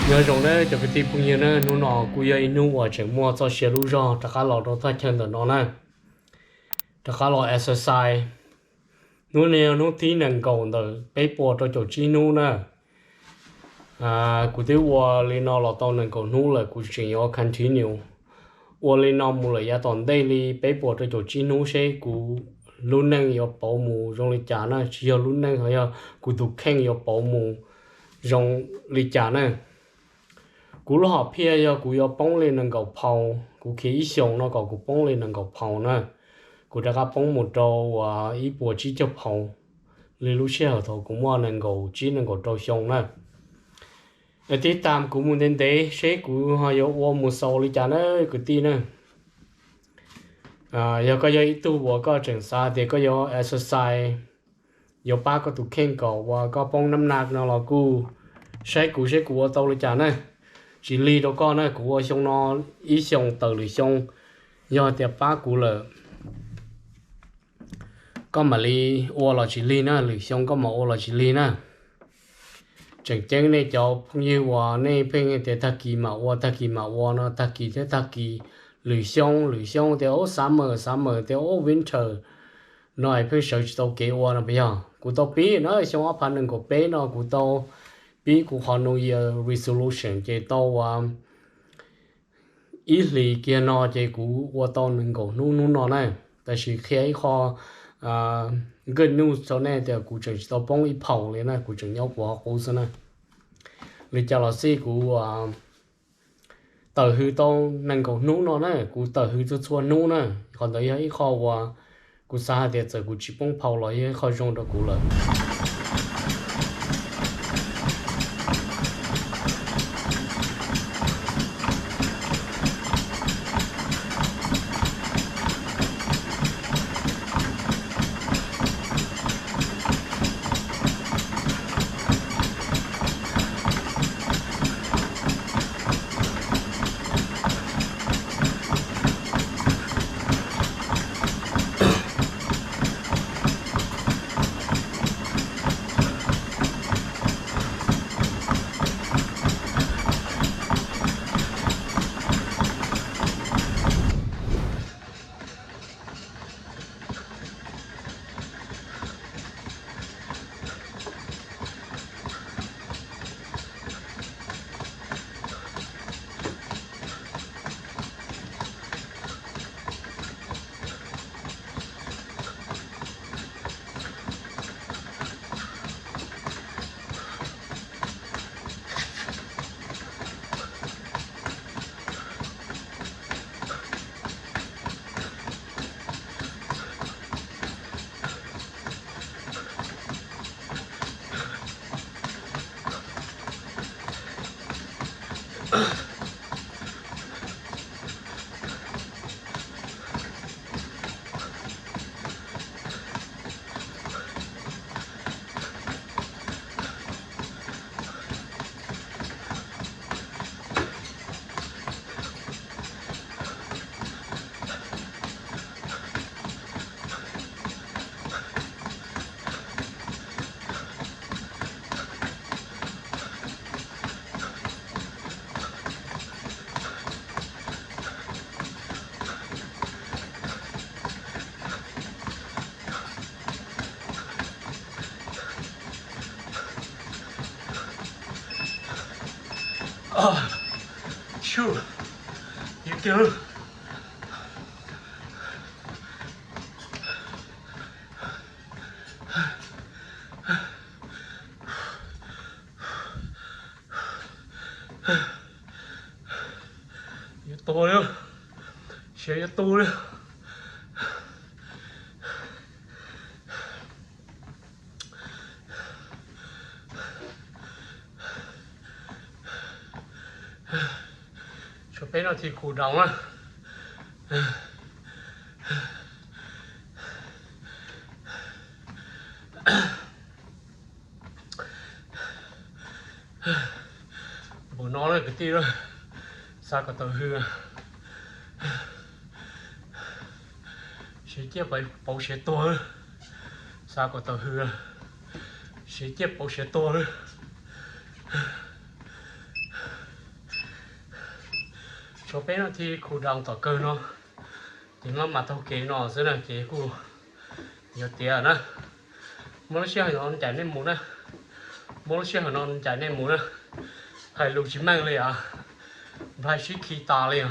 Nyob zoo nawb cov kwv tij phooj ywg na, hnub no kuj yog ib hnub uas tseem muaj txoj sia lub zog rov qab los rau thaj chaw ntawm no na, rov qab los exercise. Hnub no yog hnub thib nees nkaum ntawm peb puas rau caum tsib hnub na. Kuv twb ua li no los tau nees nkaum hnub lawm, kuv tseem yuav continue ua li no mus lawm yav tom ntej li peb puas rau caum tsib hnub seb kuv lub neej yuav pauv mus zoo li cas na, tsis yog lub neej ho yog kuv tus kheej yuav pauv mus zoo li cas na. Kuv lub hom phiaj yog kuv yuav poob li nees nkaum pound, kuv khiav ib xyoos no kom kuv poob li nees nkaum pound na. Kuv rov qab poob mus rau ib puas tsib caug pound li lub sij hawm thaum kuv muaj nees nkaum tsib nees nkaum rau xyoo na. Tib tag kuv mus ntev ntev seb kuv ho yuav ua mus xaus li cas na kwv tij na. Yog koj yog ib tug uas koj tseem xav tias koj yuav exercise, yuav pab koj tus kheej kom uas koj poob nab nag no los kuj saib kuv seb kuv ua tau li cas na. Tsis lig rau koj na, kuv ua xyoo no ib xyoos tawm lwm xyoo, yog tias pab kuv lawm koj mam li ua los tsis lig na, lwm xyoo koj mam ua los tsis lig na. Tseem ceeb nej cov phooj ywg uas nej pheej tias tag kis mam ua, tag kis mam ua no, tag kis thiab tag kis, lwm xyoo lwm xyoo tias ub summer, summer tias ub winter no es pheej sawv tsis tau kev ua no puas yog? Kuv tau pib na, xyoo ob phav nees nkaum peb no kuv tau pib kuv qhov New Year resolution ces tau ua ib hlis kiag no ces kuv ua tau nees nkaum hnub hnub no na. Tab sis qhia ib qho good news rau nej tias kuv tseem tsis tau poob ib pound li na, kuv tseem nyob kuv qhov qub xwb na. Li cas los xij kuv tawm hws tau nees nkaum hnub no na, kuv tawm hws txhua txhua hnub na. Qhov ntawd yog ib qho uas kuv xav hais tias txawm kuv tsis poob pound los yog ib qho zoo rau kuv lawm. Shu, yus kiag lub. Yuav tuag li, siav yuav tu li. Tshuav peb no thiaj cool down na. Npaum no na kwv tij, xav kom tau hws, siav ciaj pauv siav tuag, xav kom tau hws, siav ciaj pauv siav tuag. Peb no thiaj khu down tom kawg no, ces maj mam taug kev no xwb na ces kuj yuav tiav na. Muaj lub sij hawm no ncaim nej mus na, muaj lub sij hawm no ncaim nej mus na. Hais lus tsis meej li os, nplaig sib khi tas li.